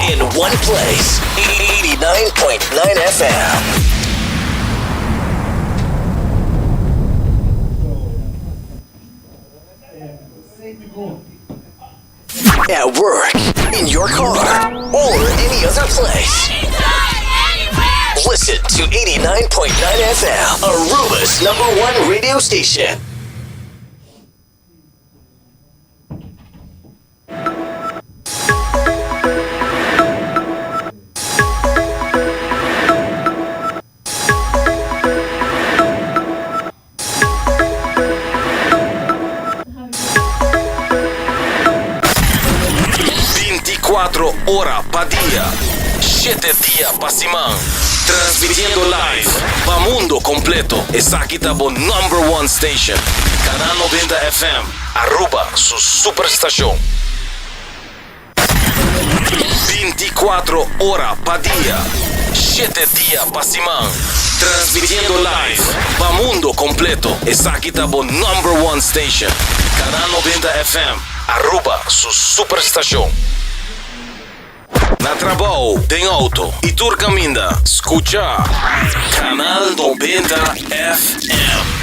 in one place. 89.9 FM. At work, in your car, or any other place. Listen to 89.9 FM, Aruba's number one radio station. Binticuatro ora pa dia, shete dia pa siman, transmitiendo live pa mundo completo. Esaki ta bo number one station, Canal 90 FM, Aruba su superstacion. Binticuatro ora pa dia, shete dia pa siman, transmitiendo live pa mundo completo. Esaki ta bo number one station, Canal 90 FM, Aruba su superstacion. Na trabou, den auto y tur caminda, scucha Canal 90 FM.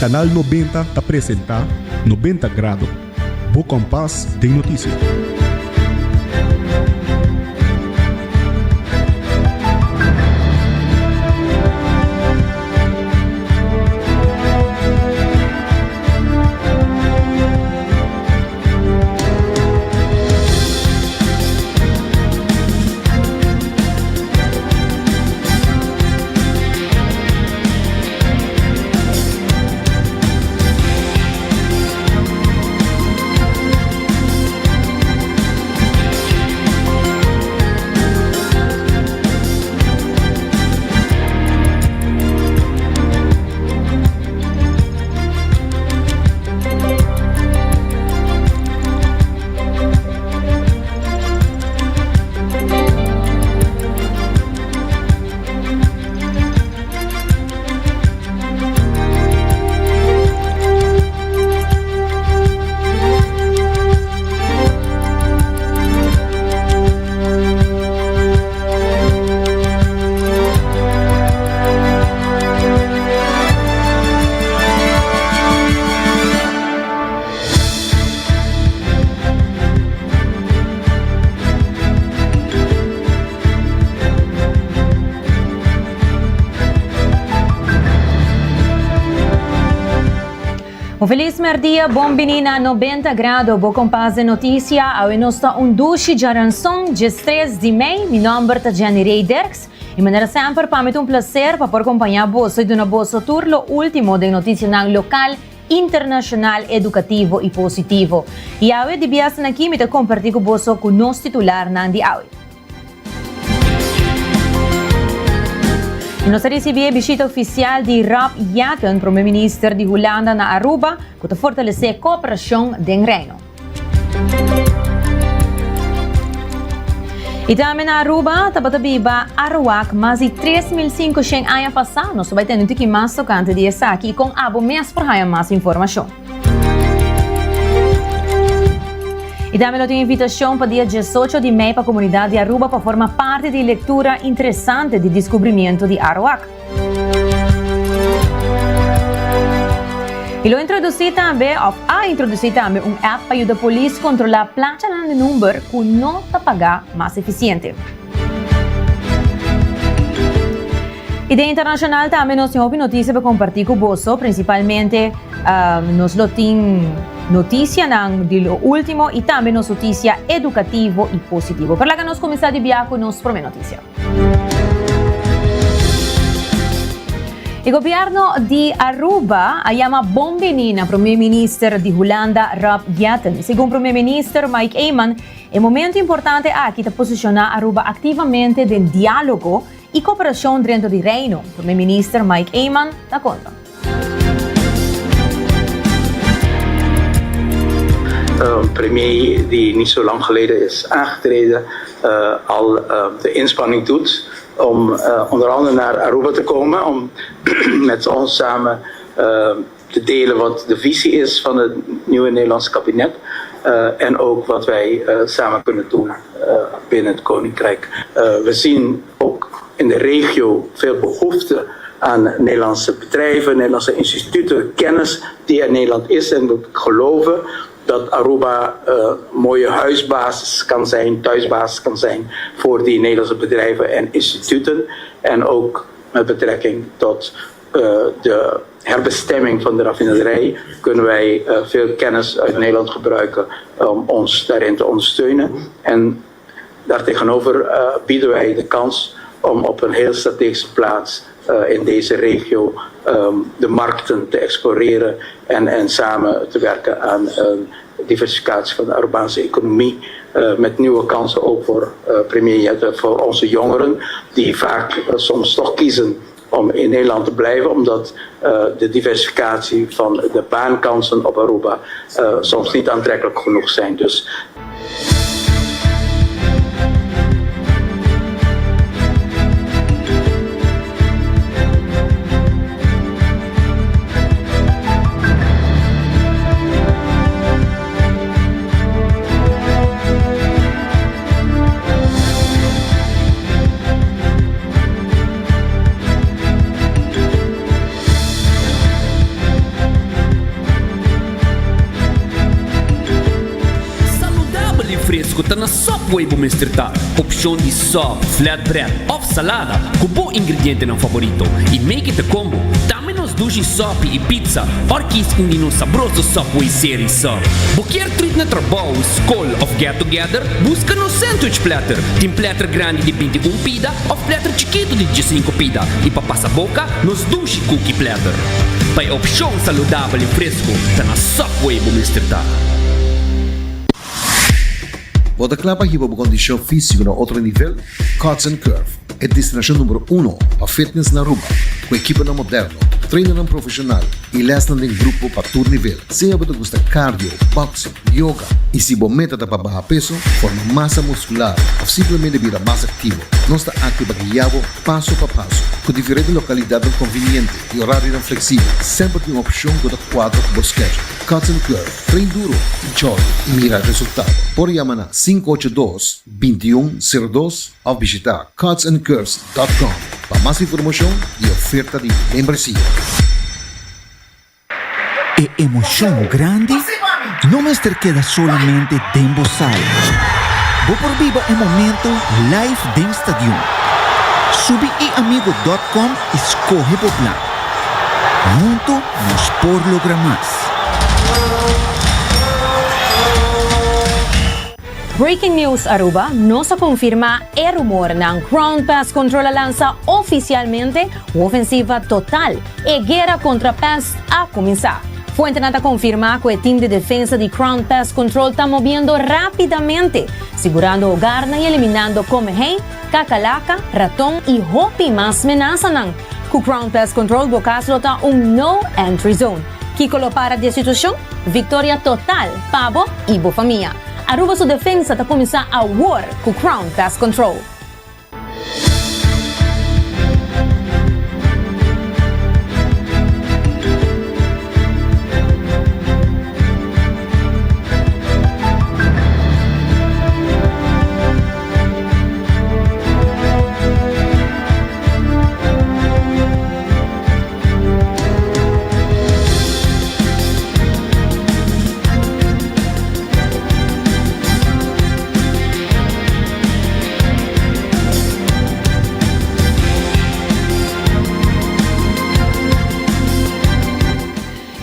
Canal 90 ta presenta 90 Grado, bo kompas den notisia. Un feliz merdia, bon bini na 90 Grado, bo kompas de noticia. Awe nos ta un dushi djaranson, 13 di mei. Mi nomber ta Jenny Ray Dirks. Y manera semper, pa mi ta un placer pa por acompaña boso y duna boso tur lo ultimo den noticianan local, internacional, educativo y positivo. Y awe di biasnan aki mi ta comparti cu boso cu nos titularnan di awe. Y nos a ricibi e bishita oficial di Rob Jetten, Prome Minister di Hulanda na Aruba, cu ta fortalece cooperacion den Reino. Y tambe na Aruba tabata biba Aruak mas di 3.500 aña pasá. Nos ta bai tende un tiki mas tocante di esaki y con abo mes por haya mas informacion. Y tambe lo tin invitacion pa dia 18 di mei pa comunidad di Aruba pa forma parti di lectura interesante di descubrimiento di Aruak. Y lo introduci tambe, of a introduci tambe, un app pa yuda polis controla plachanan di number cu no ta paga mas eficiente. Y den internacional tambe nos tin hopi noticia pa comparti cu boso, principalmente um, nos lo tin noticianan di lo ultimo y tambe nos noticia educativo y positivo. Pero laga nos cuminsa di bia cu nos prome noticia. E gobierno di Aruba a yama bon bini na Prome Minister di Hulanda Rob Jetten. Segun Prome Minister Mike Eman, e momento importante aki ta posiciona Aruba activamente den dialogo y cooperacion dentro di Reino. Prome Minister Mike Eman ta conta. Een premier die niet zo lang geleden is aangetreden al de inspanning doet om onder andere naar Aruba te komen om met ons samen te delen wat de visie is van het nieuwe Nederlandse kabinet en ook wat wij samen kunnen doen binnen het Koninkrijk. We zien ook in de regio veel behoefte aan Nederlandse bedrijven, Nederlandse instituten, kennis die er in Nederland is en we geloven dat Aruba een mooie huisbasis kan zijn, thuisbasis kan zijn voor die Nederlandse bedrijven en instituten. En ook met betrekking tot de herbestemming van de raffinaderij kunnen wij veel kennis uit Nederland gebruiken om ons daarin te ondersteunen. En daartegenover bieden wij de kans om op een heel strategische plaats in deze regio de markten te exploreren en, en samen te werken aan een diversificatie van de Arubaanse economie. Met nieuwe kansen ook voor premier Jetten, voor onze jongeren, die vaak soms toch kiezen om in Nederland te blijven, omdat de diversificatie van de baankansen op Aruba soms niet aantrekkelijk genoeg zijn. Dus Saludabel y fresco ta na Subway bo mester ta. Opcion di sub, flatbread of salada cu bo ingredientenan favorito y make it a combo. Tambe nos dushi sopi y pizza or kies un di nos sabroso Subway Series sub. Bo kier treat na trabou, scol of get together? Busca nos sandwich platter. Tin platter grandi di 21 pida of platter chikito di 15 pida y pa pasa boca nos dushi cookie platter. Pa e opcion saludabel y fresco ta na Subway bo mester ta. Bo ta kla pa hiba bo kondishon físiko na otro nivel? Cuts and Curve, e destinashon numero uno pa fitness na Aruba, ku ekiponan moderno, trainernan profeshonal i lèsnan den grupo pa tur nivel. Sea bo ta gusta cardio, boxing, yoga i si bo meta ta pa baha peso, forma masa muskular òf simplemente bira mas aktivo, nos ta aki pa guia bo paso pa paso. Ku diferente lokalidatnan konviniente i orarionan fleksibel, semper tin un opshon ku ta kuadra ku bo schedule. Cuts and Curve, train duro, enjoy i mira resultado. Por yama na 582 2102 òf bishita cutsandcurves.com pa mas informashon di oferta di membresia. E emocion grandi no mester keda solamente den bo sala. Bo por biba e momento live den stadion. Subi iamigo dot com y scoge bo plan. Hunto nos por logra mas. Breaking News Aruba, Nos a confirma e rumornan, Crown Pest Control a lansa oficialmente un ofensiva total. E guera contra pest a cuminsa. Fuentenan ta confirma cu e team di defensa di Crown Pest Control ta moviendo rapidamente, sigurando hogarnan y eliminando comehei, cacalaca, raton y hopi mas menasanan. Cu Crown Pest Control bo cas lo ta un no entry zone. Kico lo para di e situacion? Victoria total pa bo y bo famia. Aruba su defensa ta cuminsa awor cu Crown Pest Control.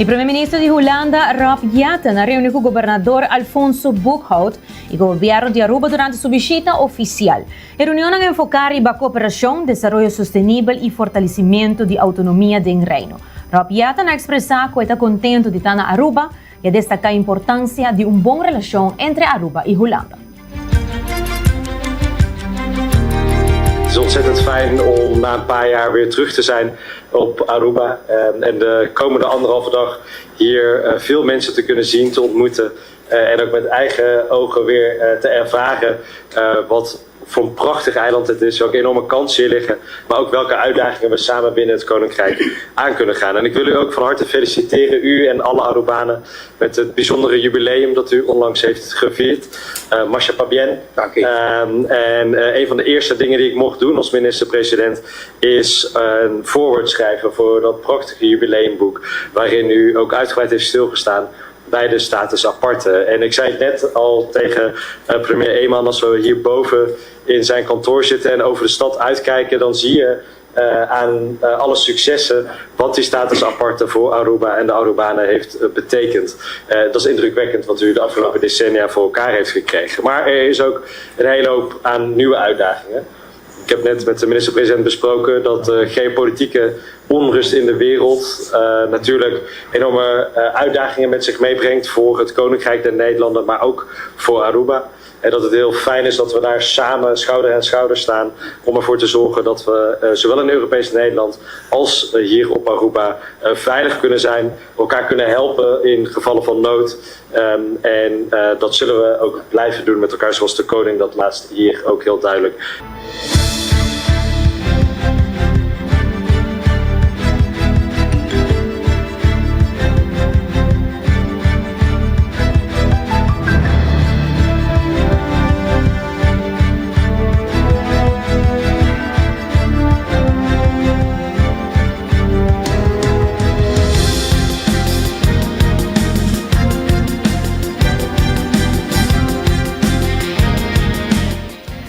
E Prome Minister di Hulanda, Rob Jetten, a reuni cu Gobernador Alfonso Boekhoudt y Gobierno di Aruba durante su bishita oficial. E reunionnan a enfoca riba cooperacion, desaroyo sostenibel y fortalecimento di autonomia den Reino. Rob Jetten a expresa cu e ta contento di ta na Aruba y a destaca importancia di un bon relacion entre Aruba y Hulanda. Het is ontzettend fijn om na een paar jaar weer terug te zijn op Aruba en de komende anderhalve dag hier veel mensen te kunnen zien, te ontmoeten en ook met eigen ogen weer te ervaren wat voor een prachtig eiland het is, welke enorme kansen hier liggen, maar ook welke uitdagingen we samen binnen het Koninkrijk aan kunnen gaan. En ik wil u ook van harte feliciteren, u en alle Arubanen, met het bijzondere jubileum dat u onlangs heeft gevierd. Masha Pabien. Dank u. En een van de eerste dingen die ik mocht doen als minister-president is een voorwoord schrijven voor dat prachtige jubileumboek, waarin u ook uitgebreid heeft stilgestaan bij de status aparte. En ik zei het net al tegen premier Eman, als we hierboven in zijn kantoor zitten en over de stad uitkijken, dan zie je aan alle successen wat die status aparte voor Aruba en de Arubanen heeft betekend. Dat is indrukwekkend wat u de afgelopen decennia voor elkaar heeft gekregen. Maar er is ook een hele hoop aan nieuwe uitdagingen. Ik heb net met de minister-president besproken dat de geopolitieke onrust in de wereld natuurlijk enorme uitdagingen met zich meebrengt voor het Koninkrijk der Nederlanden, maar ook voor Aruba. En dat het heel fijn is dat we daar samen schouder aan schouder staan om ervoor te zorgen dat we zowel in Europees Nederland als hier op Aruba veilig kunnen zijn, elkaar kunnen helpen in gevallen van nood. En dat zullen we ook blijven doen met elkaar, zoals de koning dat laatst hier ook heel duidelijk.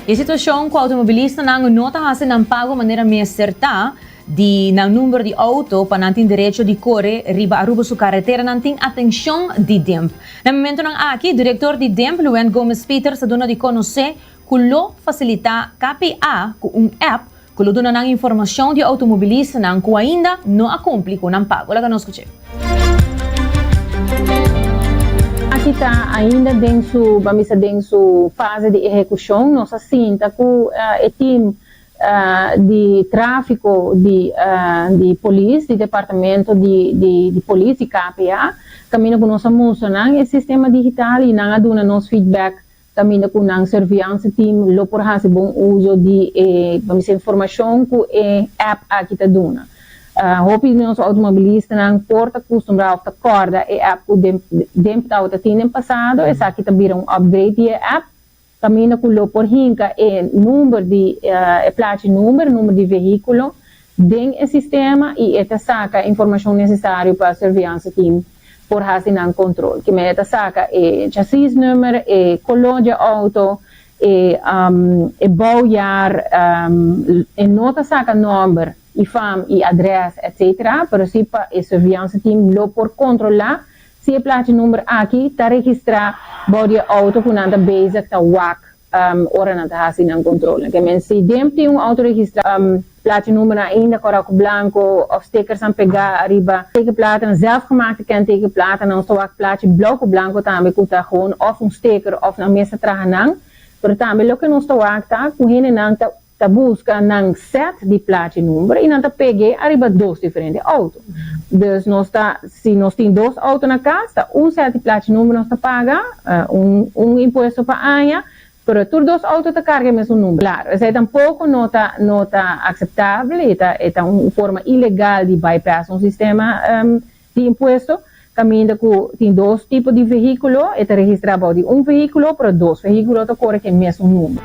E situacion cu automobilistanan no ta haci nan pago manera mester ta di nan number di auto pa nan tin derecho di core riba Aruba su carreteranan tin atencion di DIMP. Na momentonan aki, director di DIMP, Luent Gomez Pieters ta duna di conoce cu lo facilita KPA cu un app cu lo duna nan informacion di automobilistanan cu ainda no a cumpli cu nan pago. Laga nos scuch'é. Aki ta ainda den su, ban bisa den su fase di ehecucion. Nos a sinta cu e team di trafico di di polis, di departamento di di polis di KPA, caminda cu nos a mustra nan e sistema digital y nan a duna nos feedback Kaminda ku nan surveillance team lo por hasi bon uso di e bisa informashon ku e app aki ta duna. Hopi di nos outomobilistanan por ta kustumbrá òf ta kòrda e app ku DEMP tabata tin den pasado. Esaki ta bira un upgrade di e app kaminda ku lo por hinka e number di e plachi number, number di vehíkulo, den e sistema i e ta saka informashon nesesario pa surveillance team por hasi nan control. Kimen e ta saka e chassisnummer, e color dje auto, e e bouwjaar, e no ta saka nomber y fam y adres etc. Pero si pa e surveillance team lo por controla si e plachi number aki ta registra bou di e auto cu nan ta bezig ta wak ora nan ta hasi nan control. Ke men si den tin un auto registra plachi numbernan ainda cora cu blanco of stickersnan pega ariba tekenplatennan, zelfgemaakte kentekenplaten, nos ta wak plachi blauw cu blanco tambe cu ta gewoon of un sticker of nan mes ta traha nan, pero tambe loke nos ta wak ta cu hendenan ta ta buska nan set di plachi number y nan ta peg'é ariba dos diferente auto. Dus nos ta, si nos tin dos auto na cas, ta un set di plachi number nos ta paga, un un impuesto pa aña, pero tur dos auto ta carga e mesun number. Claro, esey tampoco no ta no ta aceptabel y ta e ta un forma ilegal di bypass un sistema di impuesto, kaminda ku tin dos tipo di vehíkulo, e ta registrá bou di un vehíkulo, pero dos vehíkulo ta kore ku e mesun number.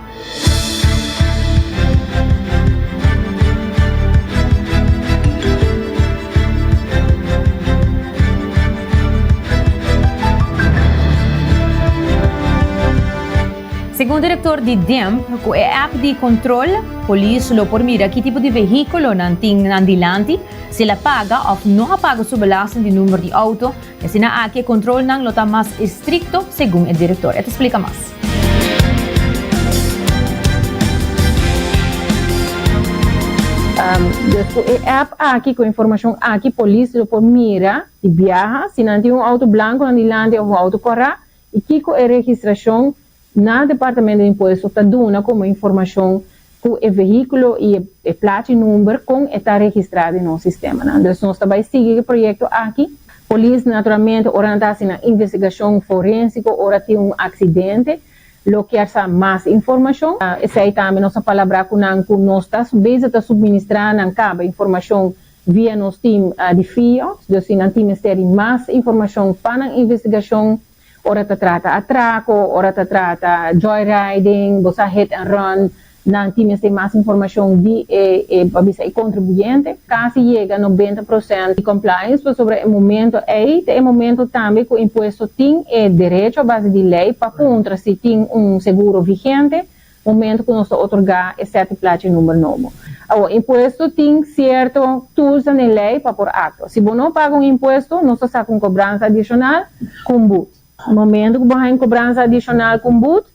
Segun direktor di DIMP, ku e app di kontrol, polis lo por mira ki tipo di vehíkulo nan tin nan dilanti, si el a paga òf no a paga su belasting di number di outo, i asina aki e kontrolnan lo ta mas estrikto, segun e direktor. E ta splika mas. Dus ku e app aki, ku e informashon aki, polis lo por mira di biaha si nan tin un outo blanku nan dilanti òf un outo kòrá i kiko e registrashon na Departamento di Impuesto ta duna komo informashon ku e vehíkulo i e plachi number kon e ta registrá den nos sistemanan. Dus nos ta bai sigui e proyekto aki. Polis naturalmente ora nan ta hasi nan investigashon forénsiko ora tin un aksidente lo kier sa mas informashon. Esei tambe nos a palabrá ku nan ku nos ta bezig ta supministrá nan kaba informashon via nos tim di FIOD. Dus si nan tin mester di mas informashon pa nan investigashon Ora ta trata atraco, ora ta trata joyriding, bo sa hit and run, nan tin mester mas informacion di e, e pa bisa e contribuyente. Casi yega nobenta procent di compliance pasobra e momento ey ta e momento tambe cu impuesto tin e derecho a base di ley pa puntra si tin un seguro vigente, momento cu nos ta otorga e set di plachi number nobo. Awor, impuesto tin cierto toolsnan den ley pa por actua. Si bo no paga un impuesto, nos ta saca un cobransa adicional cu un boet. Momento cu bo haña un cobransa adicional cu un boet,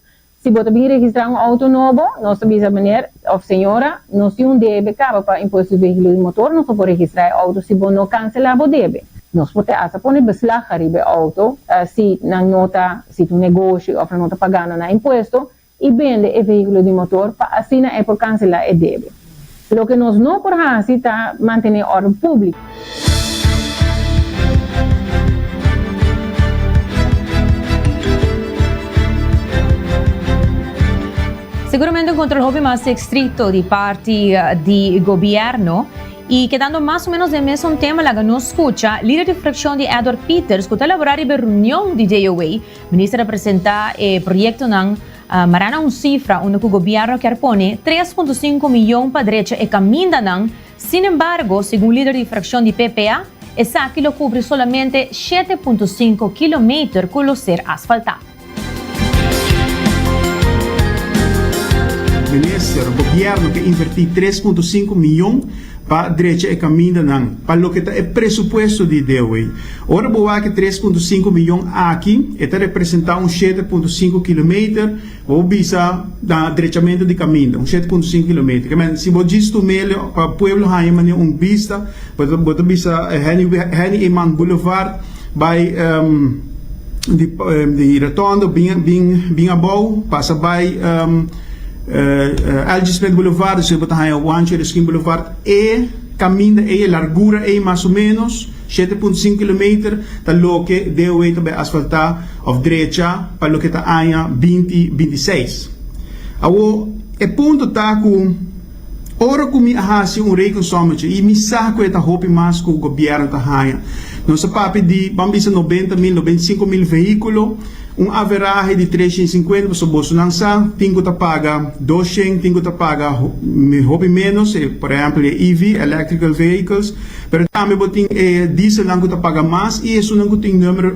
si bo ta bin registra un auto nobo, nos ta bisa meneer of señora, nos tin un debe caba pa impuesto di vehiculo di motor, nos no por registra e auto si bo no cancela bo debe. Nos por te hasta pone beslag ariba e auto si nan no ta, si ta un negoshi of nan no ta pagando nan impuesto, i bende e vehíkulo di motor pa asina e por kanselá e debe. Loke nos no por hasi ta mantené órden públiko. Seguramente un control hopi mas estricto di parti di gobierno. Y kedando mas o menos den mesun tema laga nos scucha lider di fraccion di Edward Pieters cu ta elabora riba e reunion di DOA. Minister a presenta e proyectonan mará na un cifra unda cu gobierno kier pone 3.5 miyon pa drecha e camindanan, sin embargo, segun lider di fraccion di PPA, esaki lo cubri solamente 7.5 kilometer cu lo ser asfalta. Minister, gobierno ke inverti 3.5 miyon pa drecha e camindanan, pa loke ta e presupuesto di DOW. Ora bo wak e 3.5 miyon aki, e ta representa un 7.5 kilometer, bo bisa na drechamento di caminda, un 7.5 kilometer. Ke men, si bo djis tumele pa pueblo haña manera un bista, bo ta bo ta bisa Henny Henny Eman Boulevard bai di di Rotondo bin bin bin abou pasa bai LG Smith Boulevard, despues bo ta haña Juancho Erskine Boulevard, e caminda ey, e largura ey mas o menos 7.5 kilometer ta loke DOW ta bay asfalta of drecha pa loke ta aña 2026. Awor e punto ta cu ora cu mi a haci un rekensommetje y mi sa cu e ta hopi mas cu gobierno ta haña, nos a papia di ban bisa 90 mil, 95 mil vehiculo, Un averahe di 350 pasobra bosonan sa tin ku ta paga 200, tin ku ta paga hopi ménos, por ehèmpel e EV, electrical vehicles, pero tambe bo tin e dieselnan ku ta paga mas i esunnan ku tin number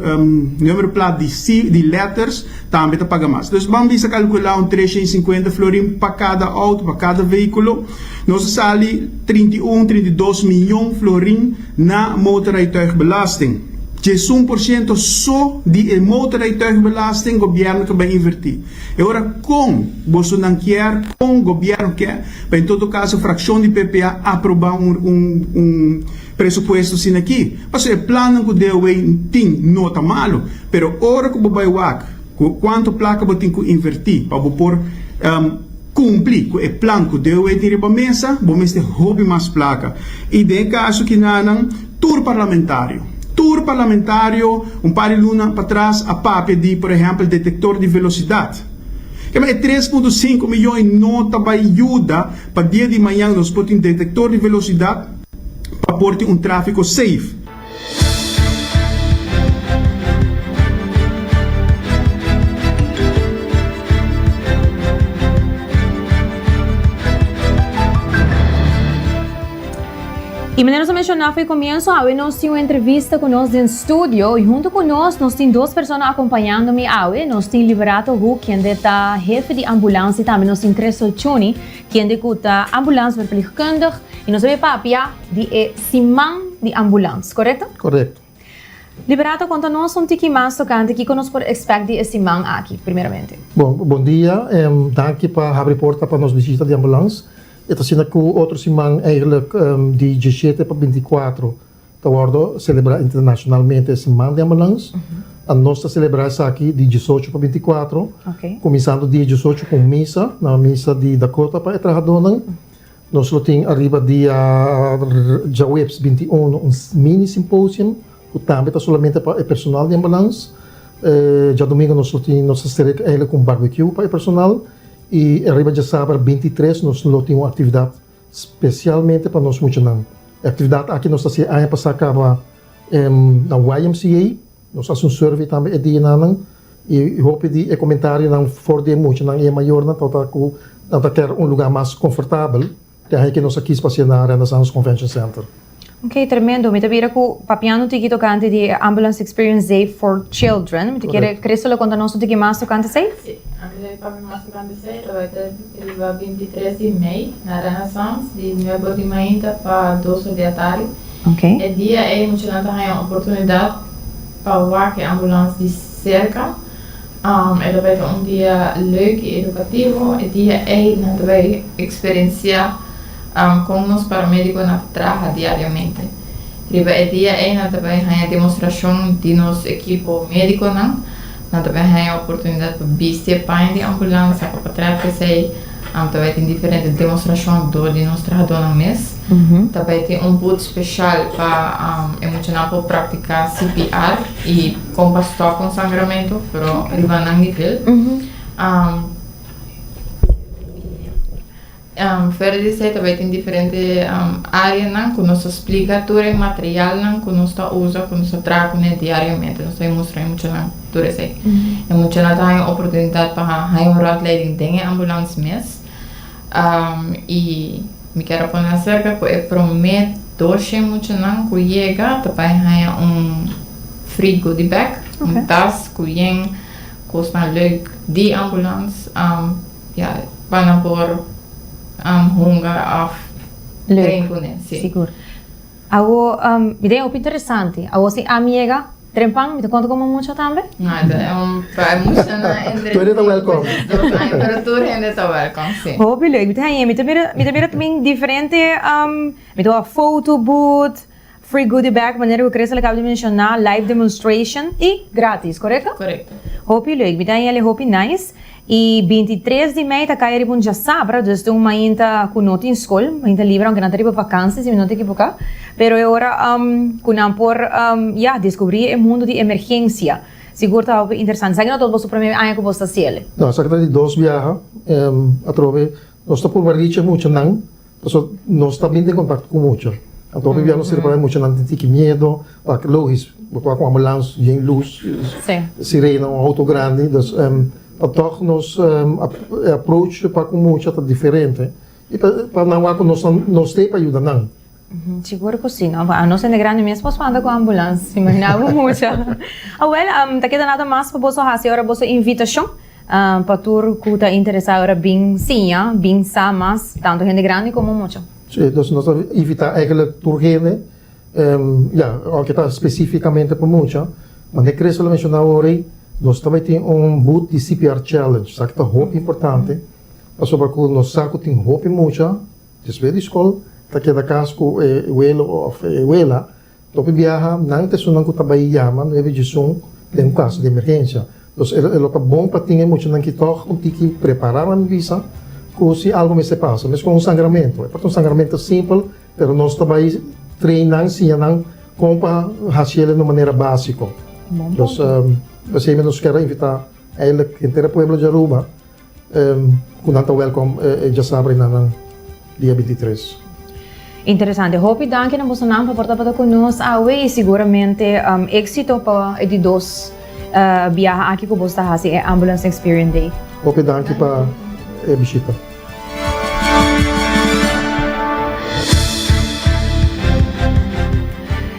number plat di si di letters tambe ta paga mas. Dus ban bisa kalkulá un 350 florin pa kada outo, pa kada vehíkulo, nos a sali 31, 32 miyon florin na motorrijtuigbelasting. 11% so di e motorrijtuigbelasting gobierno ta bai inverti. E ora con bosonan kier, con gobierno kier, pa en todo caso fraccion di PPA aproba un un un presupuesto asina aki. Pasobra e plannan cu DOW tin no ta malo, pero ora cu bo bai wak cu cuanto placa bo tin cu inverti pa bo por Cumpli cu e plan cu DOW tin riba mesa, bo mester hopi mas placa. Y den e caso kinanan, tur parlamentario, tur parlamentario un par di luna patras a papia di, por ehempel, detector di velocidad. Kema e 3.5 miyon no ta bay yuda pa dia di mañan nos por tin detector di velocidad pa por tin un trafico safe. I. manera nos a menciona for e comienzo, awe nos tin un entrevista cu nos den studio y hunto cu nos, nos tin dos persona acompañando mi awe. Nos tin Liberato Hoek, kende ta hefe di ambulance y tambe nos tin Crystal Chuni, kende cu ta ambulanceverpleegkundig y nos a bay papia di e siman di ambulance, corecto? Corecto. Liberato, conta nos un tiki mas tocante kico nos por expect di e siman aki, primeramente. Bon, bon dia. Danki pa habri porta pa nos bishita di ambulance. E ta asina cu otro siman eigenlijk di diesshete pa binticuatro ta wordo celebra internacionalmente e siman di ambulance. Nos ta celebra esaki di diesocho pa binticuatro, cuminsando dia diesocho cu un misa na misa di Dakota pa e trahadornan. Nos lo tin ariba dia djaweps bintiuno un mini symposium cu tambe ta solamente pa e personal di ambulance. Djadomingo nos lo tin nos ta cera eigenlijk cu un barbecue pa e personal. Y ariba djasabra bintitres nos lo tin un actividad specialmente pa nos muchanan. E actividad aki nos ta haci aña pasa caba na YMCA. Nos haci un survey tambe e dianan y hopi di e comentarionan for di e muchanan y e mayornan tabata cu nan ta kier un lugar mas confortabel. Te aña ki nos a kis pa haci na Renaissance Convention Center. Ok, tremendo. Mi ta bira ku papiando un tiki tokante di e Ambulance Experience Day for Children. Mi ta kere Christel lo konta nos un tiki mas tokante esei? Si, ami ta papia mas tokante esei. Ta bai ta riba bintitres di mei na Renaissance di nuebe or di mainta pa dos or di atardi. Ok. E dia ei muchanan ta haña un oportunidat pa wak e ambulans di serka. E ta bai ta un dia leuk i edukativo. E dia ei nan ta bai eksperensiá kon nos paramedikonan ta traha diariamente. Riba e dia ei nan ta bai haña demostrashon di nos ekipo medikonan. Nan ta bai haña oportunidat pa bisti e paña di ambulans, saka patrat p'esei. Ta bai tin diferente demostrashon dor di nos trahadónan mes. Ta bai tin un booth speshal pa e muchanan por praktiká CPR i kon pa stòp un sangramentu, pero riba nan nivel. Fuera di esei ta bai tin diferente áreanan ku nos ta splika tur e materialnan ku nos ta usa, ku nos ta traha kuné diariamente. Nos ta bai mustra e muchanan tur esei. E muchanan ta haña oportunidat pa haña un ròntleiding den e ambulans mes. I mi kier a pone aserka ku e promé doshe muchanan ku yega ta bai haña un free goodie bag, un tas ku yen kosnan leuk di ambulans. Ya, pa nan por hunga of train kuné, si. Sigur. Awo, mi ta hopi interesante. Awo si ami yega trempan, mi ta konta komo mucha tambe? No, e un pa e muchanan entre Tur hende ta welkom. dos aña, pero tur hende ta welkom, si. Hopi leuk. Mi ta haña, mi ta mira, mi ta mira también diferente, mi ta wak photo booth, Free goodie bag, manera ku Crystal a kaba di menshoná, live demonstration i gratis, korekto? Korekto. Hopi leuk, mi ta haña el hopi nice. I bintitres di mei ta kai riba un djasabra, dus ta un mainta ku no tin skol, mainta liber, aunke nan ta riba vakansi si mi no ta ekiboká. Pero e ora ku nan por, ya, deskubrí e mundu di emergensia, sigur ta hopi interesante. Esaki no ta boso promé aña ku boso ta hasi el? No, esaki ta di dos biaha. Atrobe nos ta purba richi e muchanan. Pasobra nos ta bin den kontakto ku mucha. Anto hopi bia nos ta repara muchanan tin tiki miedo, wak logis, bo ta wak un ambulans yen lus, sirena, un outo grandi. Dus pa tòg nos e approach pa ku mucha ta diferente i pa nan wak ku nos nos ta ei pa yuda nan. Sigur ku si, no? Anos hende grandi mes por spanta ku ambulans, imagina bo mucha. Awel, ta keda nada mas pa boso hasi ora boso invitashon. Pa tur ku ta interesá ora bin siña, bin sa mas, tantu hende grandi komo mucha. Sí, dus nos ta invitá eigenlijk tur hende, ya, aunke ta spesífikamente pa mucha, manera Christel a menshoná awor ei, nos ta bai tin un booth di CPR Challenge, esaki ta hopi importante, pasobra ku nos sa ku tin hopi mucha despues di skol ta keda kas ku e welo òf e wela, Hopi biaha nan ta esunnan ku ta bai yama nuebe djesun den un kaso di emergensia. Dus e lo ta bon pa tin e muchanan ki tòg un tiki prepará nan bisa ku si algu mester pasa. Meskos un sangramentu. E por ta un sangramentu simpel, pero nos ta bai train nan, siña nan kon pa hasi el na un manera básiko. Dus p'esei nos kier a invitá eigenlijk henter e pueblo di Aruba. Ku nan ta wèlkom e djasabra i nan dia bintitres. Interesante. Hopi danki na bosonan pa por tabata ku nos awe i siguramente éksito pa e di dos biaha aki ku bos ta hasi e Ambulance Experience Day. Hopi danki pa e bishita.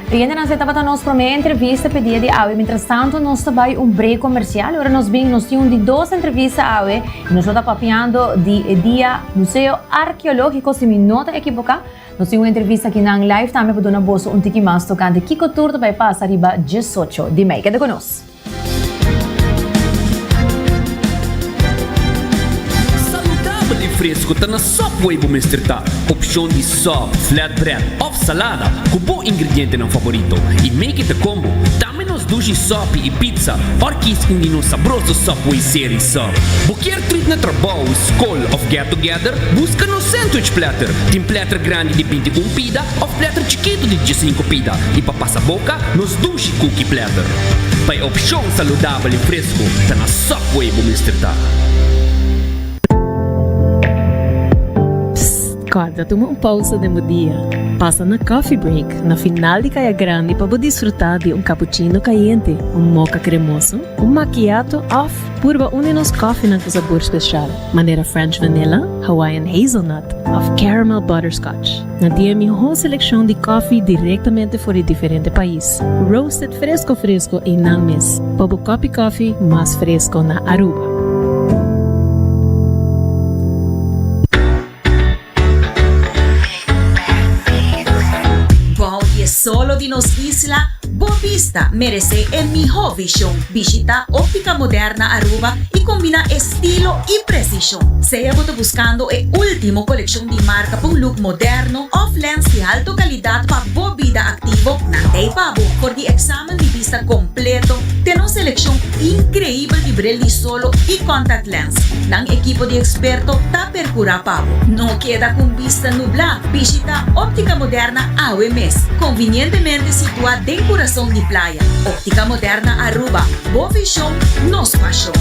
Riendenan esei tabata nos promé entrevista p'e dia di awe. Mientrastanto nos ta bai un break komersial. Ora nos bin nos tin un di dos entrevista awe i nos lo ta papiando di e dia Museo Arkeológiko si mi no ta ekiboká. Nos tin un entrevista akinan live tambe pa duna boso un tiki mas tokante kiko tur ta bai pasa riba diesocho di mei. Keda ku nos. Saludabel i fresco ta na Subway bo mester ta. Opcion di sub, flatbread of salada cu bo ingredientenan favorito y make it a combo. Tambe nos dushi sopi y pizza or kies un di nos sabroso Subway Series sub. Bo kier treat na trabou, scol of get together? Busca nos sandwich platter. Tin platter grandi di 21 pida of platter chikito di 15 pida y pa pasa boca nos dushi cookie platter. Pa e opcion saludabel y fresco ta na Subway bo mester ta. Psst, corda tuma un pausa den bo dia. Pasa na Coffee Break na final di Caya Grandi pa bo disfruta di un cappuccino cayente, un mocha cremoso, un macchiato of purba un di nos koffienan cu sabor special, manera French Vanilla, Hawaiian Hazelnut of Caramel Butterscotch. Nan tin e mihó selekshon di kòfi direktamente for di diferente pais, roasted fresko fresko einan mes, pa bo kòpi kòfi mas fresko na Aruba. Bou di e solo di nos isla, bo bista meresé e mihó vishon. Bishitá Óptica Moderna Aruba i kombiná estilo i presishon. Sea bo ta buskando e último kolekshon di marka pa un look moderno òf lens di alto kalidat pa bo bida aktivo, nan ta ei pa bo. For di eksamen di bista kompleto te nos selekshon inkreibel di bril di solo i contact lens, nan ekipo di eksperto ta perkurá pa bo. No keda ku un bista nublá, bishitá Óptica Moderna awe mes, konvinientemente situá den kurason di playa. Óptica Moderna Aruba, bo vishon, nos pashon.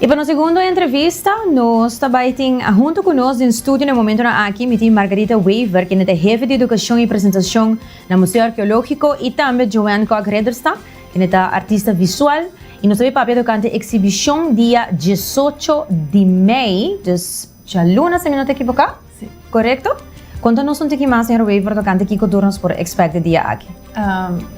Y pa nos segundo entrevista, nos ta bay tin hunto cu nos den studio na e momentonan aki, mi tin Margarita Wever, kende ta hefe di educacion y presentacion na Museo Arqueologico y tambe Joanne Kok Ridderstap, kende ta artista visual. Y nos ta bay papia tocante exhibicion dia diesocho di mei, dus djaluna si mi no ta ekiboca. Sí. Korekto? Konta nos un tiki mas, señor Wever, tokante kiko tur nos por expect e dia aki.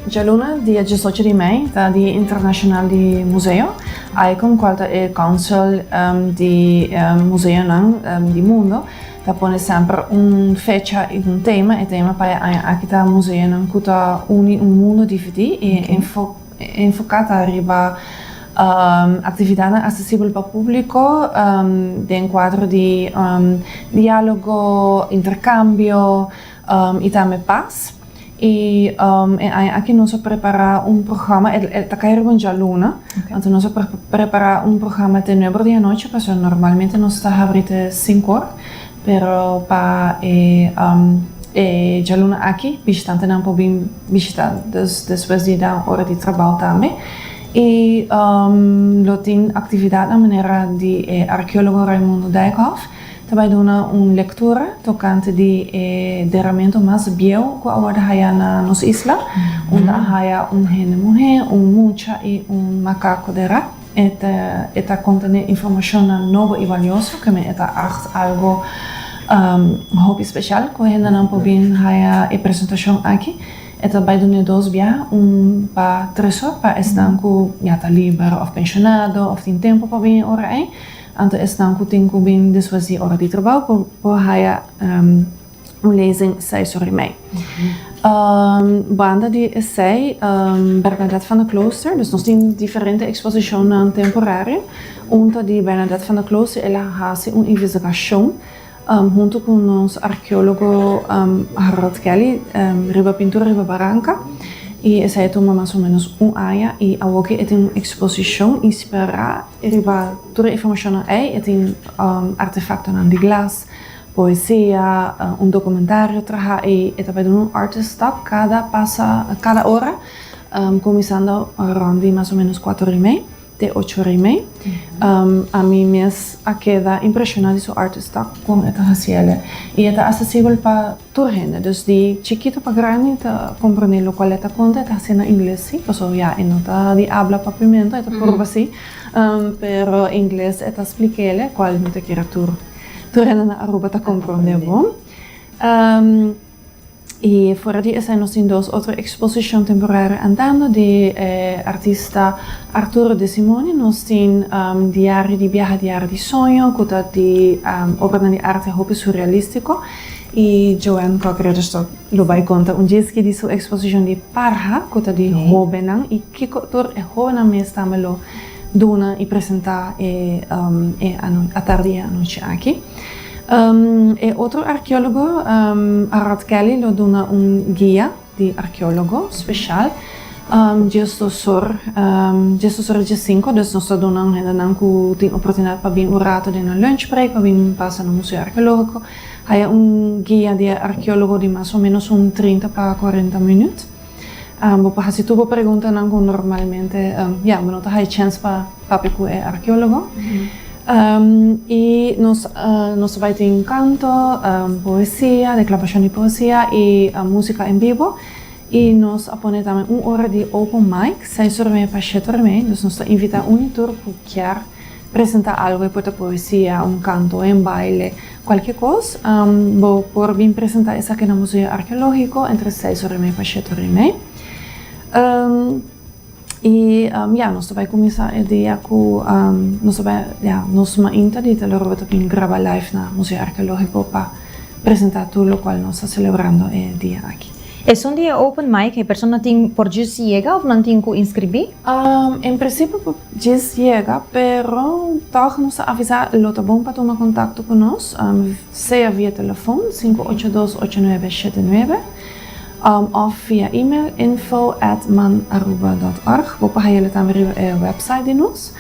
Djaluna, dia diesocho di mei, ta Dia Internashonal di Museo. ICOM, kual ta e council di museonan di mundo, ta pone semper un fecha i un tema. E tema pa e aña aki ta Museonan ku ta uni un mundo dividí i Enfoká ta riba aktividatnan asesibel pa públiko den kuadro di diálogo, interkambio i tambe pas. I e aña aki nos a prepará un programa, e ta kai riba un djaluna, anto nos a prepará un programa te nuebe or di anochi pasobra normalmente nos ta habri te sinku or, pero pa e. E djaluna aki bishitantenan por bin bishita dus despues di nan ora di trabou tambe y lo tin actividadnan manera di e arkeologo Raimundo Dijkhoff ta bay duna un lectura tocante di e deramento mas bieu cu a wordo haya na nos isla unda a haya un hende muhe, un mucha y un macaco dera. E ta e ta kontené informashonnan nobo i balioso, ke men e ta agt algo hopi speshal ku hendenan por bin haya e presentashon aki. E ta bai dun'é dos biaha, un pa tres or pa esnan ku ya ta liber òf penshonado òf tin tempu pa bin e ora ei, anto esnan ku tin ku bin despues di ora di trabou por por haya Un lezing seis ora i mei. Banda di esei Bernadette van der Klooster, dus nos tin diferente eksposishonnan temporario. Un ta di Bernadette van der Klooster, el a hasi un investigashon huntu ku nos arkeólogo Harold Kelly riba pintura riba baranka i esei a tuma mas o ménos un aña i awoki e tin un eksposishon inspirá riba tur e informashonnan ei, e tin artefaktonan di glas. Poesia, un documentario traha y e ta bay duna un artist talk cada pasa cada ora cuminsando rond di mas o menos cuatro ora y mey te ocho ora y mey. Ami mes a keda impresiona di su artist talk con e ta haciele y e ta accesibel pa tur hende dus di chikito pa grandi ta comprende locual e ta conta e ta haci na ingles si pasobra ya e no ta di habla papiamento e ta purba si pero ingles e ta splikele cual mi ta kere tur. Tur hende na Aruba ta comprende bo. Y fuera di esai nos tin dos otro exposicion temporario andando di e artista Arturo De Simone. Nos tin Diario di Biaha, Diario di Soño cu ta di obranan di arte hopi surrealistico. Y Joanne Kok Ridderstad lo bay conta un djeski di su exposicion di Parha cu ta di hobennan y kico tur e hobennan mes tambe lo duna y presenta e e atardi y e anochi aki. E otro arkeologo Arad Kelly lo duna un guia di arkeologo special diesdosor diesdosor y diescinco dus nos ta duna un hendenan cu tin oportunidad pa bin un rato den nan lunch break pa bin pasa na museo arkeologico haya un guia di e arkeologo di mas o menos un trinta pa cuarenta minuut. Bo por hasi tur bo preguntanan ku normalmente ya bo no ta haya chèns pa papia ku e arkeólogo. I nos nos ta bai tin kanto, poesia, deklamashon di poesia i músika en bibo. I nos a pone tambe un ora di open mic, seis ora mei pa shete ora mei. Dus nos ta invitá un i tur ku kier presentá algu, e por ta poesia, un kanto, un baile. Cualke cos, bo por bin presenta esaki na Museo Arkeologico entre seis ora y mei pa shete ora y mei. Y ya, nos ta bay cuminsa e dia cu nos ta bay, ya, nos mainta di Telerobo ta bin graba live na Museo Arkeologico pa presenta tur locual nos ta celebrando e dia aki. Esun di e open mic, e persona tin por djis yega of nan tin cu inscribi? En principio por djis yega, pero tog nos ta avisa lo ta bon pa tuma contacto cu nos, sea via telefon, 582 8979, of via email, info at manaruba dot org. Bo por hay'el tambe riba e website di nos.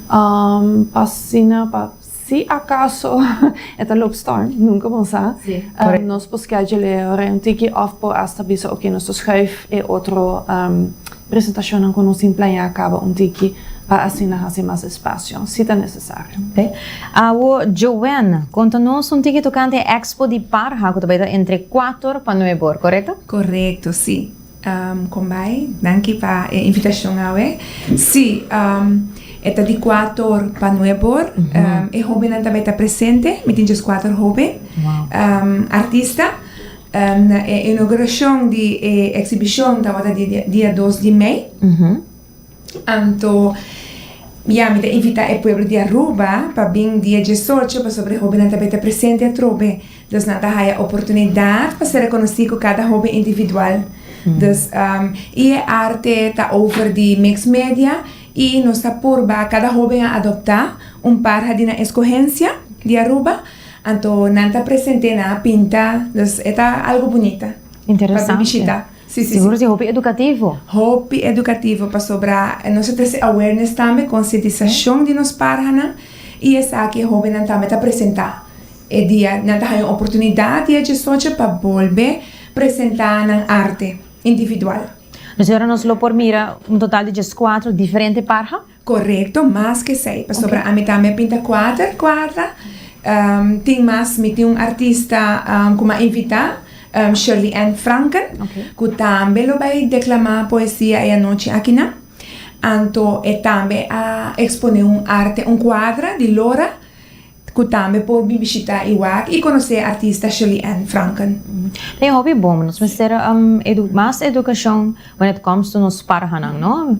Pa asina pa. Si acaso e ta loop storm, nunca bon sa, nos por schedule e ora un tiki of por hasta bisa ok nos ta schuif e otro presentacionnan cu nos tin planea caba un tiki pa asina haci mas espacio, si ta necesario. Ok. Awo Joanne, conta nos un tiki tocante e expo di parha cu ta bay ta entre cuater pa nuebe or, corecto? Corecto, si. Kon bai? Danki pa e invitashon awe. Sí, e ta di kuater pa nuebe or. E hóbennan ta bai ta presente. Mi tin djes kuater hóben artista. Na e inaugurashon di e eksibishon tabata di dia dos di mei. Anto, ya, mi ta invitá e pueblo di Aruba pa bin dia diesocho pasobra e hóbennan ta bai ta presente atrobe. Dus nan ta haya oportunidat pa ser rekonosí ku kada hóben individual. Dus, i e arte ta over di mix media i nos ta purba kada hóben a adoptá un parha di nan eskohensia di Aruba. Anto nan ta present'é, nan a pinta. Dus e ta algu bunita pa bin bishitá. Sí, sí, Sigur sí, hopi edukativo. Hopi edukativo pasobra nos ta trese awareness tambe, konsientisashon di nos parhanan i esaki e hóbennan tambe ta presentá. E dia nan ta haña un oportunidat dia diesocho pa bolbe presentá nan arte individual. Dus ora nos lo por mira un total di dieskuater diferente parha? Korekto, mas ke esei, pasobra ami tambe a pinta kuater kuadra. Tin mas, mi tin un artista ku mi a invitá, Shirley Ann Franken, ku tambe lo bai deklamá poesia e anochi akinan. Anto e tambe a eksponé un arte, un kuadra di Lora. Ku tambe por bin bishitá i wak i konosé artista Shirley Ann Franken. Ta e hopi bon, nos mester mas edukashon when it comes to nos parhanan, no?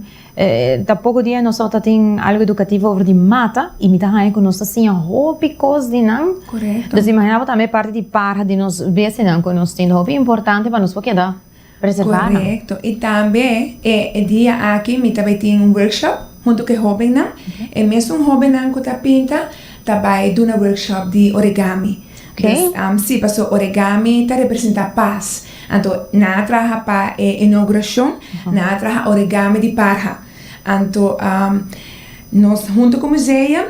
Ta poko dia nos tabata tin algu edukativo over di mata i mi ta haña ku nos ta siña hopi kos di nan. Korekto. Dus imagina bo tambe parti di parha di nos bestianan ku nos tin ta hopi importante pa nos por keda preservá nan. Korekto. I tambe e dia aki mi ta bai tin un workshop huntu ku e hóbennan. E mesun hóbennan ku ta pinta ta bai duna workshop di origami. Dus si, pasobra origami ta representá pas. Anto nan a traha pa e inougurashon, nan a traha origami di parha. Anto nos huntu ku museum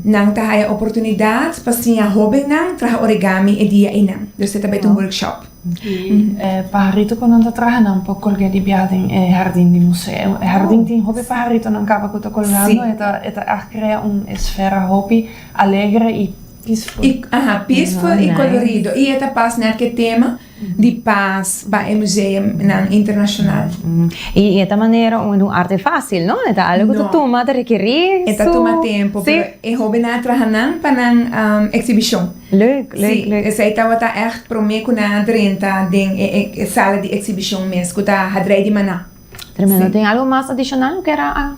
nan ta haya oportunidat pa siña hóbennan traha origami e dia einan. Dus e ta bai ta un workshop. I e paharito ku nan ta traha nan por kolg'é di biaha den e hardin di museo. E hardin tin hopi paharitonan kaba ku ta kolgando. E ta e ta ègt krea un esfera hopi alegre i peaceful. I aha, peaceful i kolorido. I e ta pas nèt ku e tema di pas pa e museumnan internashonal. I e ta manera un un arte fásil, no? E ta algu ku ta tuma, ta rekerí su. E ta tuma tempu, pero e hóbennan a traha nan pa nan eksibishon. Leuk, leuk, Sí, leuk. esei tabata ègt promé ku nan a drenta den e sala di eksibishon mes, ku ta Hadrei di Maná. Tremendo. Tin algu mas adishonal ku kier a.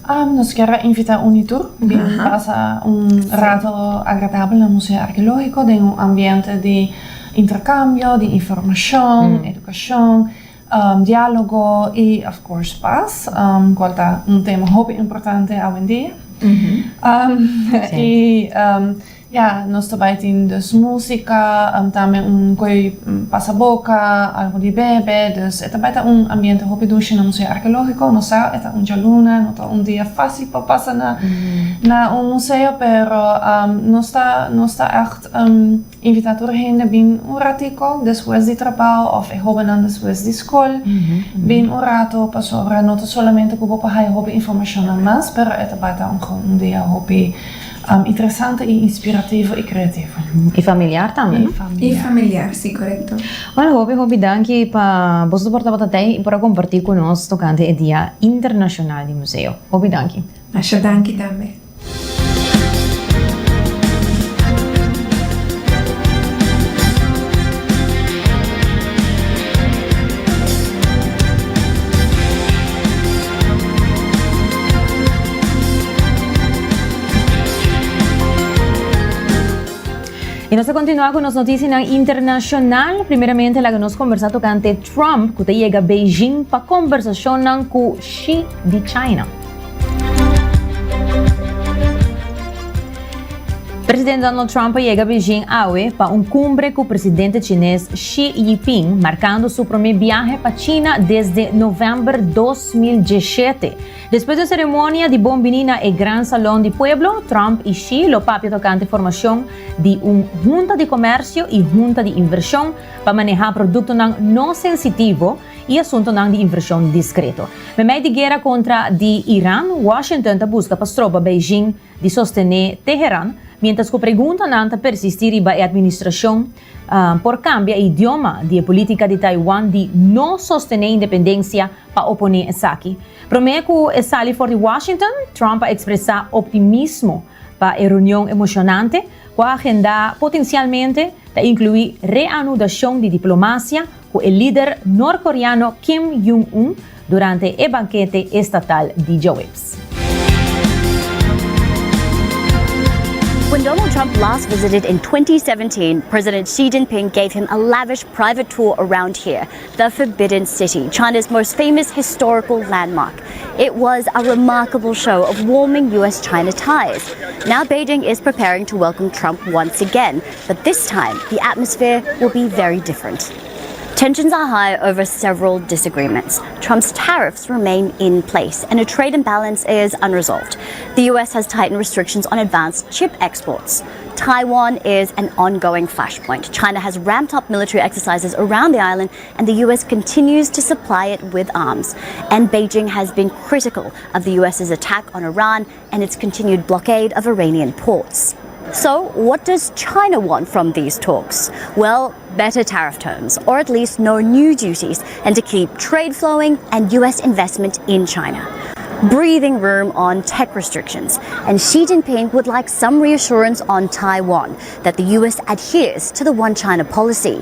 Nos kier a invitá un i tur bin pasa un rato agradabel na Museo Arkeológiko den un ambiente di interkambio, di informashon, edukashon, diálogo i of course pas, kual ta un tema hopi importante awendia. I Ya, nos ta bai tin dus músika, tambe un koi pasaboka, algu di bebe, dus e ta bai ta un ambiente hopi dushi na Museo Arkeológiko. Nos sa e ta un djaluna, no ta un dia fásil pa pasa na na un museo, pero nos ta nos ta ègt invitá tur hende bin un ratiko despues di trabou òf e hóbennan despues di skol bin un rato pasobra no ta solamente ku bo por haya hopi informashonnan mas, pero e ta bai ta un dia hopi Interesante y inspirativo y creativo. Y familiar tambe, no? Y familiar. Y familiar, si, corecto. Bueno, hopi hopi danki pa boso por tabata tei y por a comparti cu nos tocante e Dia Internacional di Museo. Hopi danki. Masha danki tambe. Y nos ta continua cu nos noticianan internacional. Primeramente laga nos conversa tocante Trump cu ta yega Beijing pa conversacionnan cu Xi di China. Presidente Donald Trump a yega Beijing awe pa un cumbre cu presidente chines Xi Jinping, marcando su prome biahe pa China desde november 2017. Despues di un ceremonia di bon bini na e Gran Salon di Pueblo, Trump y Xi lo papia tocante formacion di un Hunta di Comercio y Hunta di Inversion pa maneha productonan no sensitivo y asuntonan di inversion discreto. Memey di guera contra di Iran, Washington ta busca pa stroba Beijing di sostené Teheran, miéntras ku preguntanan ta persistí riba e atministrashon por kambia e idioma di e polítika di Taiwan di no sostené independensia pa oponé esaki. Promé ku e sali for di Washington, Trump a ekspresá optimismo pa e reunion emoshonante, ku a agendá potensialmente ta inkluí reanudashon di diplomasia ku e lider norkoreano Kim Jong-un durante e bankete estatal di djaweps. When Donald Trump last visited in 2017, President Xi Jinping gave him a lavish private tour around here, the Forbidden City, China's most famous historical landmark. It was a remarkable show of warming U.S. China ties. Now Beijing is preparing to welcome Trump once again, but this time the atmosphere will be very different. Tensions are high over several disagreements. Trump's tariffs remain in place and a trade imbalance is unresolved. The US has tightened restrictions on advanced chip exports. Taiwan is an ongoing flashpoint. China has ramped up military exercises around the island, and the U.S. continues to supply it with arms. And Beijing has been critical of the U.S.'s attack on Iran and its continued blockade of Iranian ports. So, what does China want from these talks? Well, better tariff terms, or at least no new duties, and to keep trade flowing and US investment in China. Breathing room on tech restrictions. And Xi Jinping would like some reassurance on Taiwan that the US adheres to the One China policy.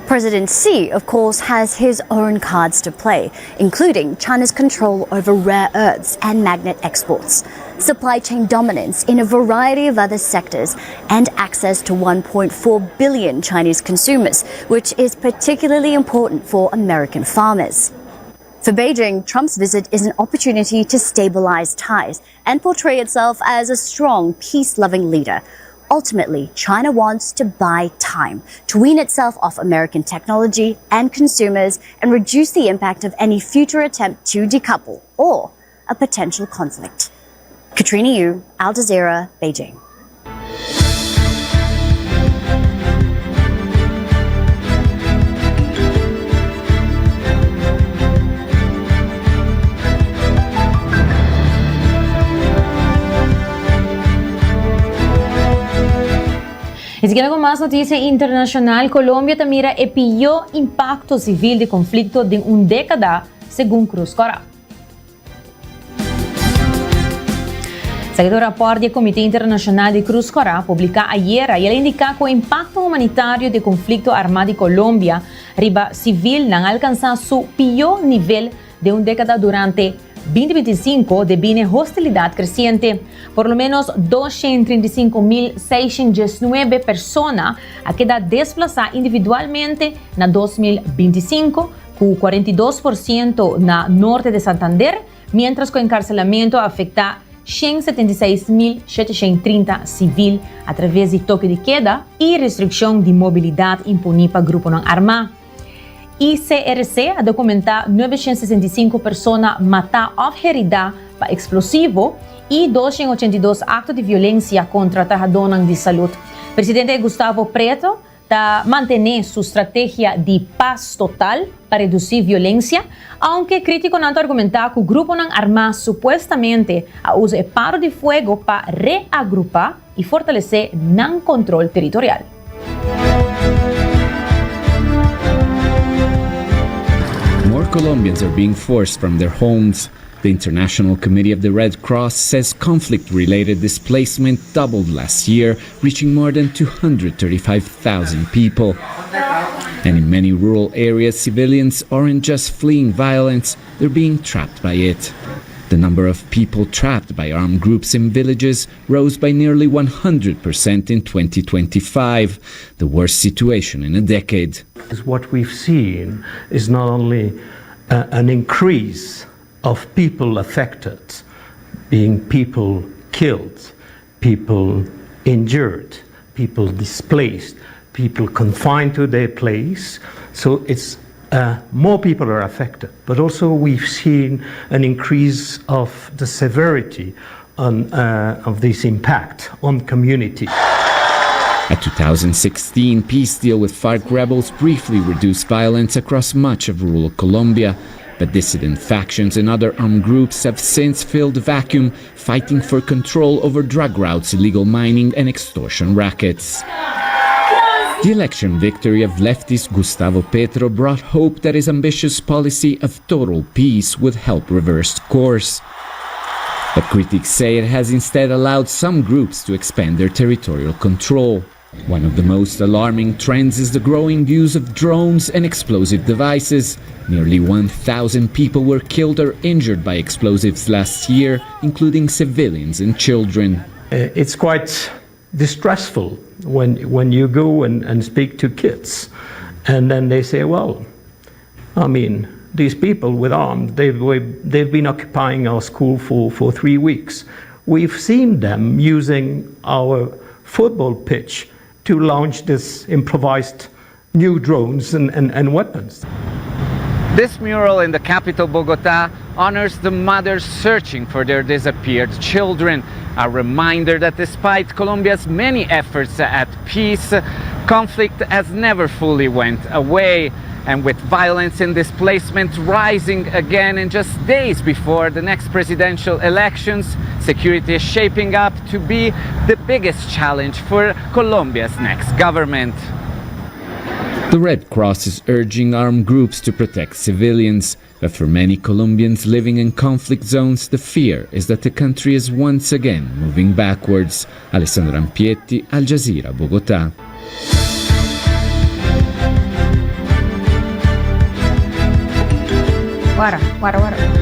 President Xi, of course, has his own cards to play, including China's control over rare earths and magnet exports, supply chain dominance in a variety of other sectors, and access to 1.4 billion Chinese consumers, which is particularly important for American farmers. For Beijing, Trump's visit is an opportunity to stabilize ties and portray itself as a strong, peace loving leader. Ultimately, China wants to buy time to wean itself off American technology and consumers and reduce the impact of any future attempt to decouple or a potential conflict. Katrina Yu, Al Jazeera, Beijing. Y siguiendo cu mas noticia internacional, Colombia ta mira e pio impacto civil di conflicto den un decada, segun Cruz Cora. Esaki ta un raport di e Comité Internacional di Cruz Cora publica ayera y el a indica cu e impacto humanitario di e conflicto arma di Colombia riba civilnan a alcansa su pio nivel den un decada durante 2025 debí n'e hostilidad creciente. Por lo menos 235.619 persona a keda desplasa individualmente na 2025, cu 42% na Norte de Santander, mientras cu encarcelamiento a afecta 176.730 civil a traves di toque di keda y restriccion di mobilidad imponi pa gruponan arma. ICRC a documentá 965 persona matá òf heridá pa eksplosivo i 282 akto di violensia kontra trahadónan di salud. Presidente Gustavo Preto ta mantené su strategia di pas total pa redusí violensia, ounke krítikonan ta argumentá ku gruponan armá supuestamente a usa e paro di fuego pa reagrupá i fortalesé nan kontrol teritorial. More Colombians are being forced from their homes. The International Committee of the Red Cross says conflict-related displacement doubled last year, reaching more than 235,000 people. And in many rural areas, civilians aren't just fleeing violence, they're being trapped by it. The number of people trapped by armed groups in villages rose by nearly 100% in 2025, the worst situation in a decade. What we've seen is not only uh, an increase of people affected, being people killed, people injured, people displaced, people confined to their place. So it's uh, more people are affected, but also we've seen an increase of the severity on, uh, of this impact on community. A 2016 peace deal with FARC rebels briefly reduced violence across much of rural Colombia. But dissident factions and other armed groups have since filled the vacuum, fighting for control over drug routes, illegal mining, and extortion rackets. The election victory of leftist Gustavo Petro brought hope that his ambitious policy of total peace would help reverse course. But critics say it has instead allowed some groups to expand their territorial control. One of the most alarming trends is the growing use of drones and explosive devices. Nearly 1,000 people were killed or injured by explosives last year, including civilians and children. Uh, it's quite distressful when, when you go and, and speak to kids, and then they say, Well, I mean, these people with arms, they've, they've been occupying our school for, for three weeks. We've seen them using our football pitch to launch this improvised new drones and, and, and weapons. This mural in the capital Bogota honors the mothers searching for their disappeared children. A reminder that despite Colombia's many efforts at peace, conflict has never fully went away. And with violence and displacement rising again in just days before the next presidential elections, security is shaping up to be the biggest challenge for Colombia's next government. The Red Cross is urging armed groups to protect civilians. But for many Colombians living in conflict zones, the fear is that the country is once again moving backwards. Alessandro Rampietti, Al Jazeera, Bogota. Wara, wara, wara.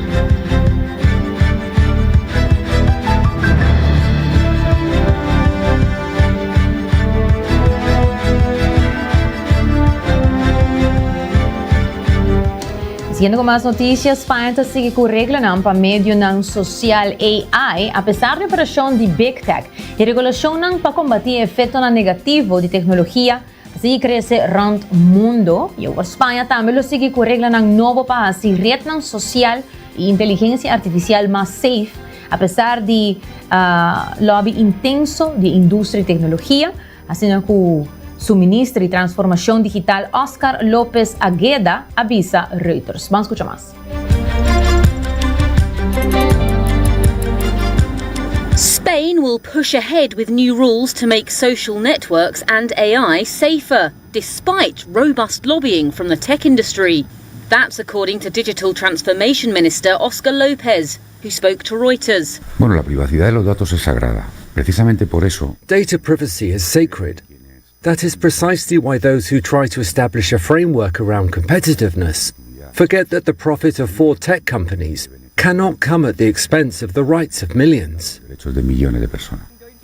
Siguiendo ku mas noticia, Spaña ta sigui ku reglanan pa medionan social AI, apesar di operashon di Big Tech. E regulashonnan pa kombatí e efektonan negativo di teknologia ta sigui krese rònt mundo. I awor Spaña tambe lo sigui ku reglanan nobo pa hasi retnan sosial i inteligensia artifisial mas safe, apesar di lobby intenso di e industria di teknologia. Asina ku su minister di Transformashon Digital Óscar López Agueda a bisa Reuters. Ban skucha mas. Spain will push ahead with new rules to make social networks and AI safer, despite robust lobbying from the tech industry. That's according to Digital Transformation Minister Oscar Lopez, who spoke to Reuters. Bueno, la privacidad de los datos es sagrada. Precisamente por eso. Data privacy is sacred. That is precisely why those who try to establish a framework around competitiveness forget that the profit of four tech companies cannot come at the expense of the rights of millions.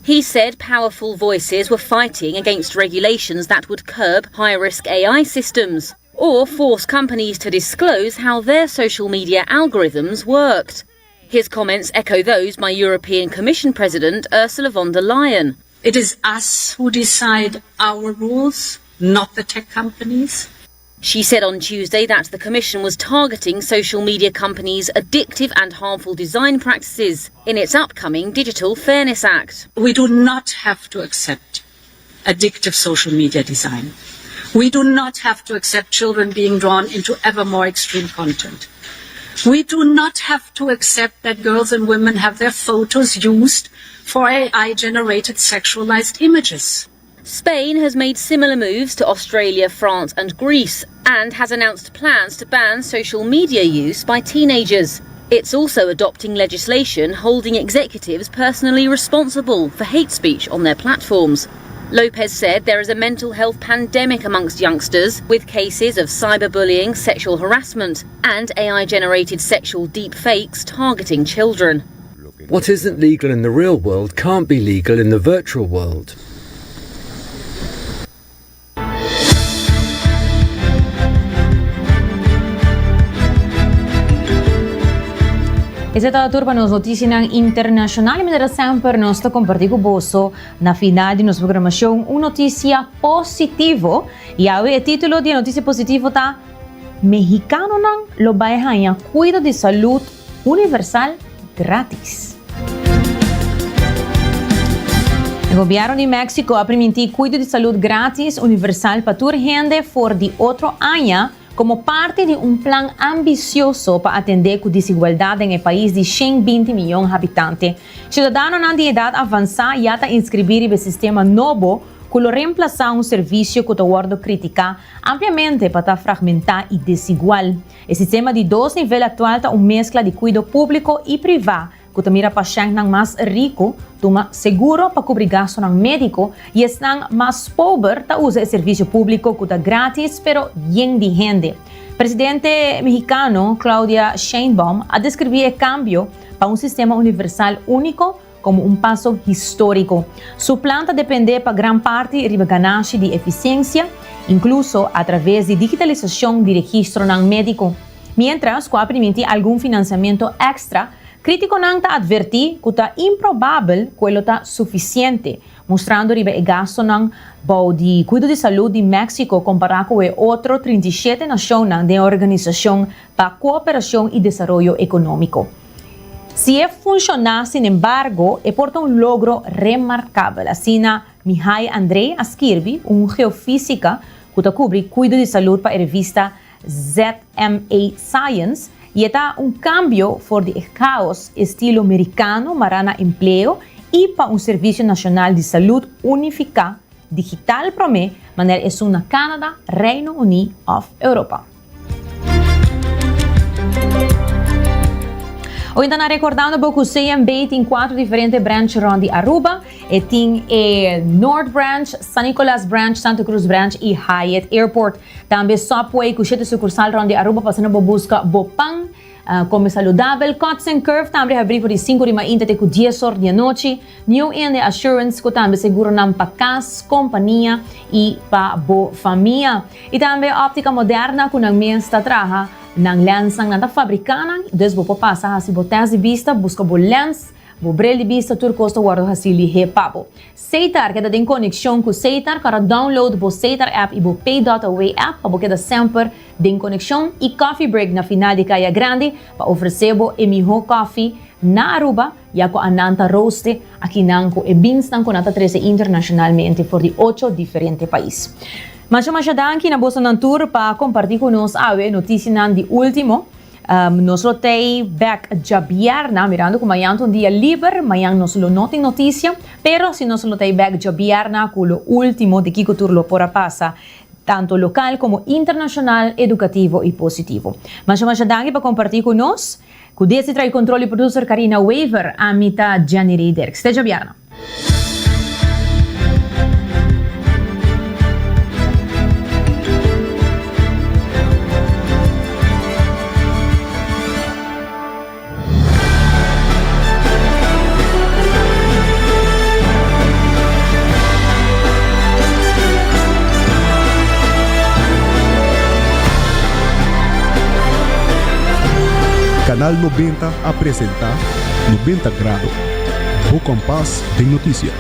He said powerful voices were fighting against regulations that would curb high risk AI systems or force companies to disclose how their social media algorithms worked. His comments echo those by European Commission President Ursula von der Leyen. It is us who decide our rules, not the tech companies. She said on Tuesday that the Commission was targeting social media companies' addictive and harmful design practices in its upcoming Digital Fairness Act. We do not have to accept addictive social media design. We do not have to accept children being drawn into ever more extreme content. We do not have to accept that girls and women have their photos used for AI generated sexualized images. Spain has made similar moves to Australia, France, and Greece, and has announced plans to ban social media use by teenagers. It's also adopting legislation holding executives personally responsible for hate speech on their platforms. Lopez said there is a mental health pandemic amongst youngsters, with cases of cyberbullying, sexual harassment, and AI generated sexual deepfakes targeting children. What isn't legal in the real world can't be legal in the virtual world. Esei ta tur pa nos noticianan internacional y manera semper nos ta comparti cu boso na final di nos programacion un noticia positivo. Y awe e titulo di e noticia positivo ta Mexicanonan lo bay haña cuido di salud universal gratis. E gobierno di Mexico a priminti cuido di salud gratis universal pa tur hende for di otro aña como parti di un plan ambicioso pa atende cu desigualdad den e pais di 120 miyon habitante. Ciudadanonan di edad avansa ya ta inscribi riba e sistema nobo cu lo reemplasa un servicio cu ta wordo critica ampliamente pa ta fragmenta y desigual. E sistema di dos nivel aktual ta un meskla di kuido públiko i privá ku ta mira pashèntnan mas riku tuma seguro pa kubri gastunan médiko i esnan mas pober ta usa e servisio públiko ku ta grátis pero yen di hende. Presidente mehikano Claudia Sheinbaum a deskribí e kambio pa un sistema universal úniko komo un paso históriko. Su plan ta dependé pa gran parti riba ganashi di efisiensia, inkluso atraves di digitalisashon di registronan médiko. Miéntras ku a primintí algun finansiamentu èkstra Krítikonan ta atvertí ku ta improbabel ku e lo ta sufisiente, mustrando riba e gastunan bou di kuido di salú di Mexico kompará ku e otro 37 nashonnan den e Organisashon pa Kooperashon i Desaroyo Ekonómiko. Si e funshoná, sinembargo, e por ta un logro remarkabel, asina Mihai Andrei a skirbi, un geofísika ku ta kubri kuido di salú pa e revista ZMA Science, i e ta un kambio for di e kaos estilo merikano mará na empleo i pa un servisio nashonal di salud unifiká, digital promé, manera esun na Canada, Reino Uní òf Europa. Ointa na rekordando bo ku CMB tin kuatro diferente branch rond di Aruba. E tin e Noord Branch, San Nicolas Branch, Santa Cruz Branch i Hyatt Airport. Tambe Subway ku shete sukursal rond di Aruba pa asina bo buska bo pan, kome saludabel. Cuts and Curve tambe habrí for di sinku di mainta te ku dies or di anochi. New India Assurance ku tambe seguronan pa kas, kompania i pa bo famia. I tambe Optica Moderna ku nan mes ta traha nan lensnan, nan ta fabriká nan, dus bo por pasa hasi bo tèst di bista, buska bo lens. Bo bril di bista tur kos ta wòrdu hasí lihé pa bo. Setar keda den konekshon ku Setar kòrda download bo Setar app i bo Pay dot Away app pa bo keda semper den konekshon i Coffee Break na final di Kaya Grandi pa ofresé bo e mihó kòfi na Aruba ya ku anan ta roaste akinan ku e beansnan ku nan ta trese internashonalmente for di ocho diferente pais. Masha masha danki na bosonan tur pa kompartí ku nos awe notisianan di último. Nos lo tei bek djabièrna, mirando ku mañan ta un dia liber, mañan nos lo no tin notisia, pero si nos lo tei bek djabièrna ku lo último di kiko tur lo por a pasa, tanto lokal komo internashonal, edukativo i positivo. Masha masha danki pa kompartí ku nos. Ku desi trae kontrol i producer Karina Wever, ami ta Jenny Rey Dirks. Te djabièrna. Canal 90 a presenta 90 Grado. Bo kompas den notisia.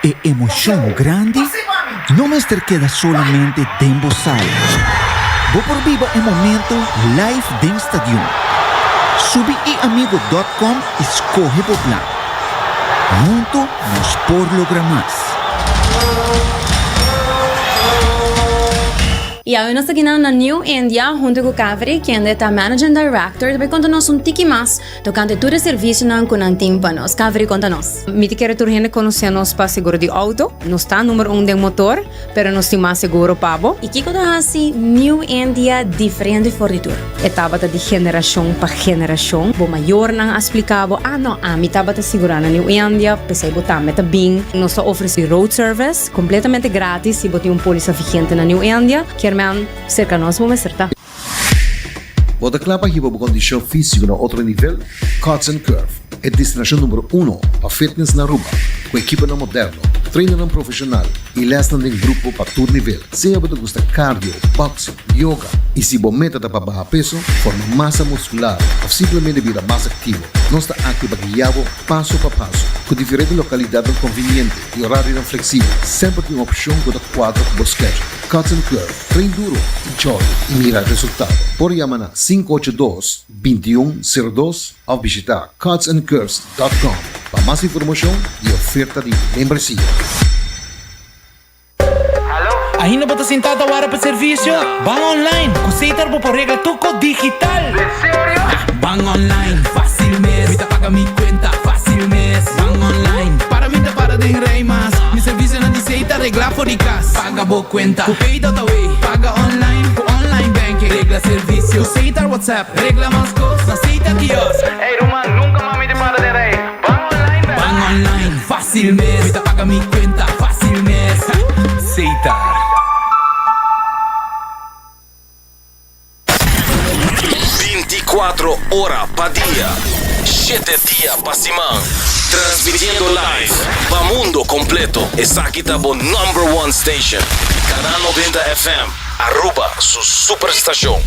E emoshon grandi no mester keda solamente den bo sala. Bo por biba e momento live den stadion. Subi iamigo dot com i skohe bo plan. Hunto nos por logra mas. Y awe nos ta kinan na New India hunto cu Kaveri, kende ta Managing Director, ta bay conta nos un tiki mas tocante tur e servicionan cu nan tin pa nos. Kaveri, conta nos. Mi ta kere tur hende conoce nos pa seguro di auto. Nos ta numero un den motor, pero nos tin mas seguro pa bo. Y kico ta haci New India diferente for di tur? E tabata di generacion pa generacion. Bo mayornan a splica bo, ah no, ami tabata sigura na New India, p'esey bo tambe ta bin. Nos ta ofrece road service completamente gratis si bo tin un polisa vigente na New India. Kier men, cerca nos bo mester ta. Bo ta kla pa hiba bo kondishon físiko na otro nivel? Cuts and Curve, e destinashon numero uno pa fitness na Aruba, ku ekiponan moderno, trainernan profeshonal i lèsnan den grupo pa tur nivel. Sea bo ta gusta cardio, boxing, yoga i si bo meta ta pa baha peso, forma masa muskular òf simplemente bira mas aktivo, nos ta aki pa guia bo paso pa paso. Ku diferente lokalidatnan konviniente i orarionan fleksibel, semper tin un opshon ku ta kuadra ku bo schedule. Cuts and Curve, train duro, enjoy i mira resultado. Por yama na 582 21 02 òf bishita cutsandcurves dot com pa mas informashon di oferta di membresia. Ainda bo ta sintá ta wara pa servisio? Ban online! Ku Setar bo por regla tur kos digital! Den serio? Ban online, fásil mes! Mi ta paga mi kuenta, fásil mes! Ban online, para mi ta para den rei mas! Mi servisionan di Setar reglá for di kas! Paga bo kuenta ku Pay.away! Paga online ku online banking! Regla servisio ku Setar WhatsApp! Regla mas kos na Setar kiosk! Ey ruman, nunka mas mi ta para den rei! Ban online bèk! Ban online, fásil mes! Mi ta paga mi kuenta, fásil mes! Setar. 24 ora pa dia, shete dia pa siman. Transmitiendo live pa mundo completo. Esaki ta bo number one station. Canal 90 FM, Aruba su superstacion.